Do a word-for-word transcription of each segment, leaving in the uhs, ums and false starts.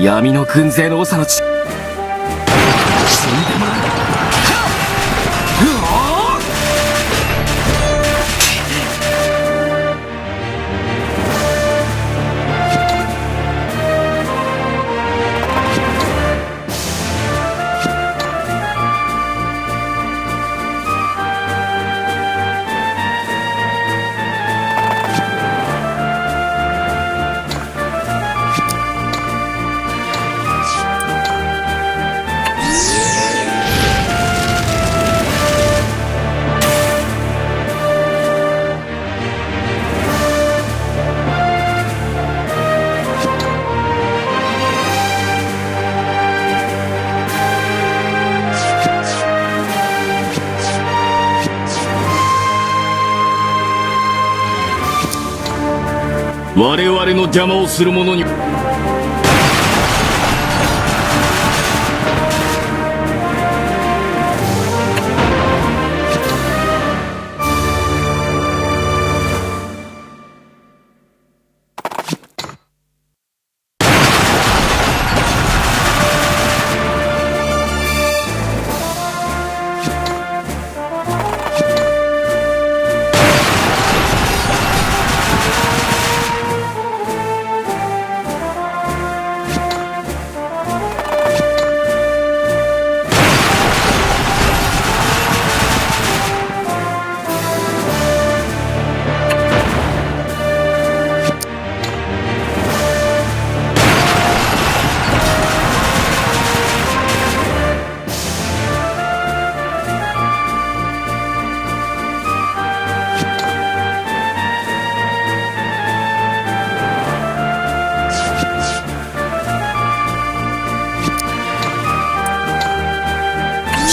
闇の軍勢の長の血。死んでもらう。我々の邪魔をする者に。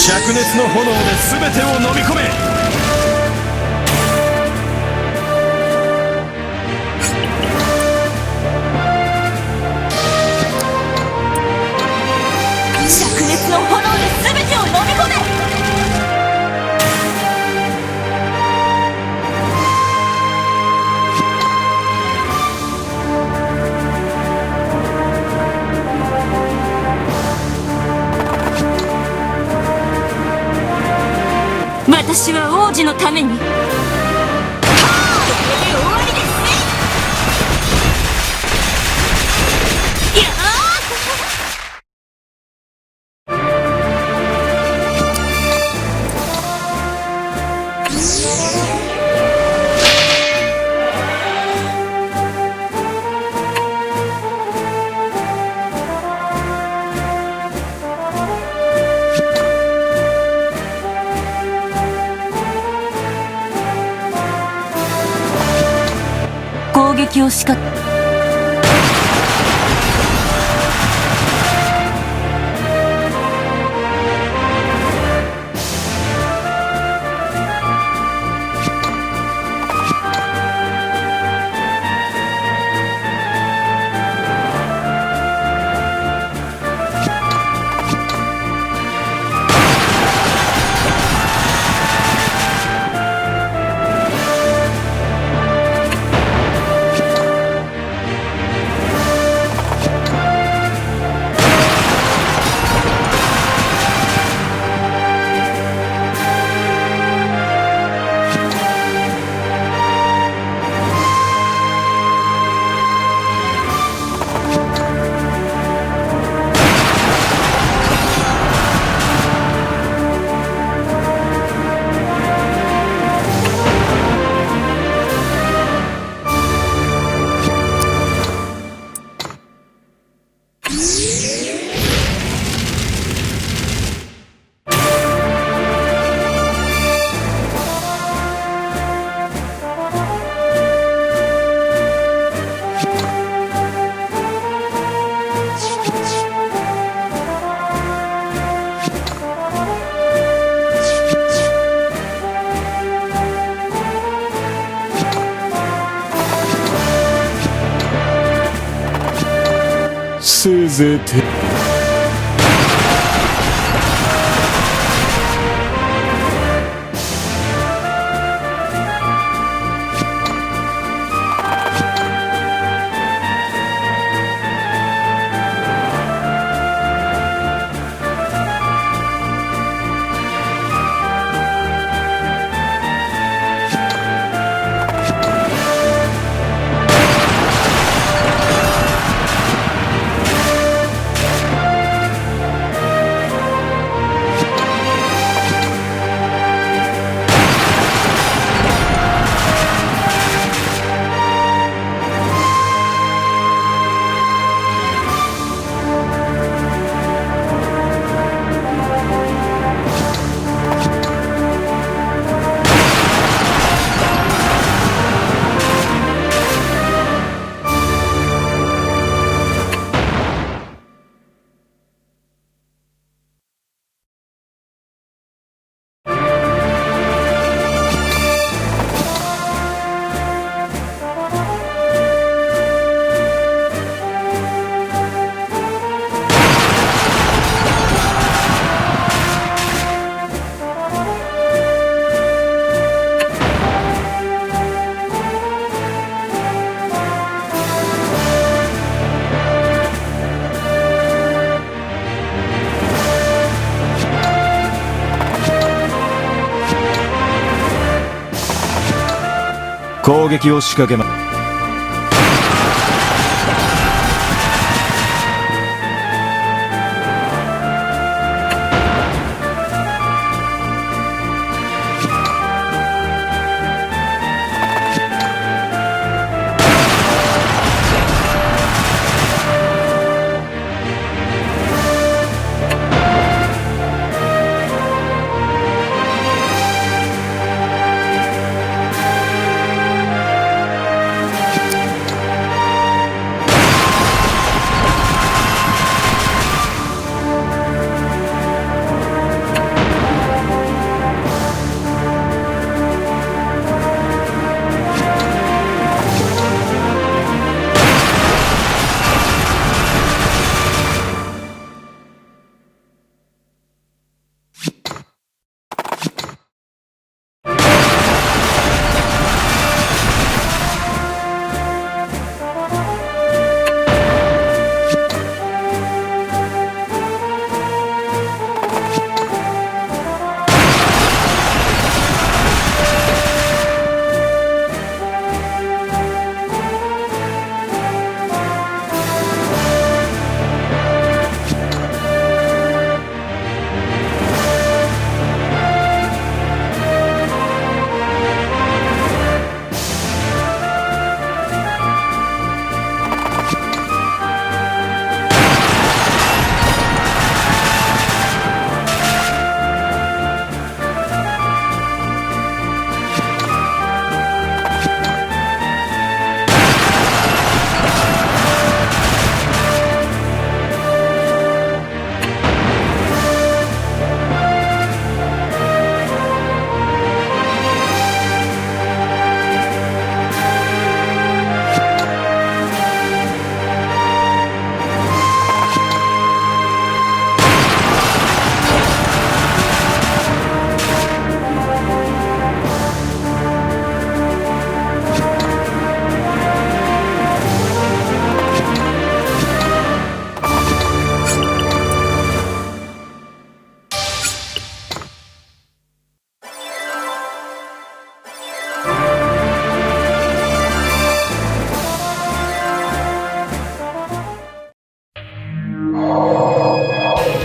灼熱の炎で全てを飲み込め。灼熱の炎で全てを飲み込め。私は王子のために。はあ、これで終わりですね。いやー。攻撃を仕掛け。せいぜいて。攻撃を仕掛けま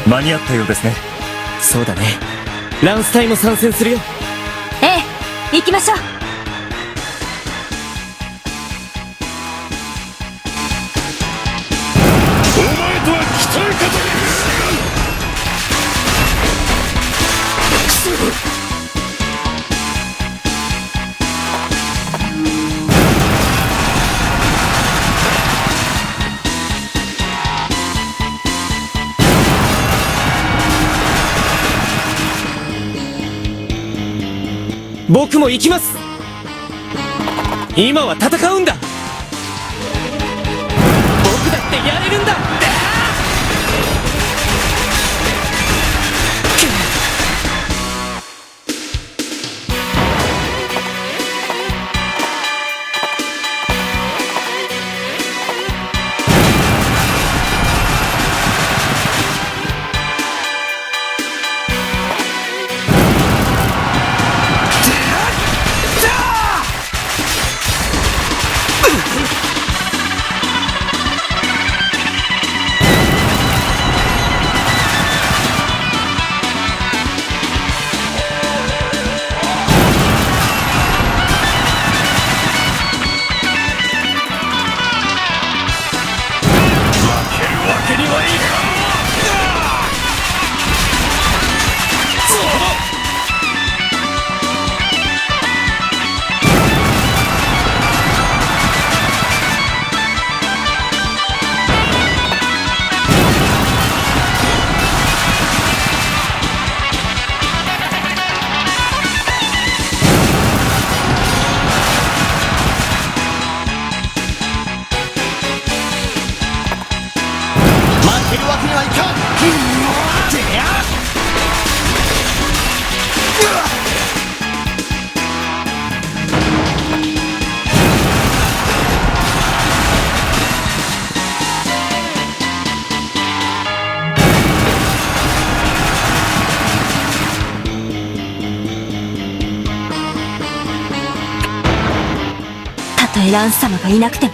間に合ったようですね。そうだね。ランス隊も参戦するよ。ええ、行きましょう。お前とは期待かと。僕も行きます。今は戦うんだ。僕だってやれるんだ。負けるわけにはいかん！負けるわけにはいかん！うわー！てや！うわっ！ランス様がいなくても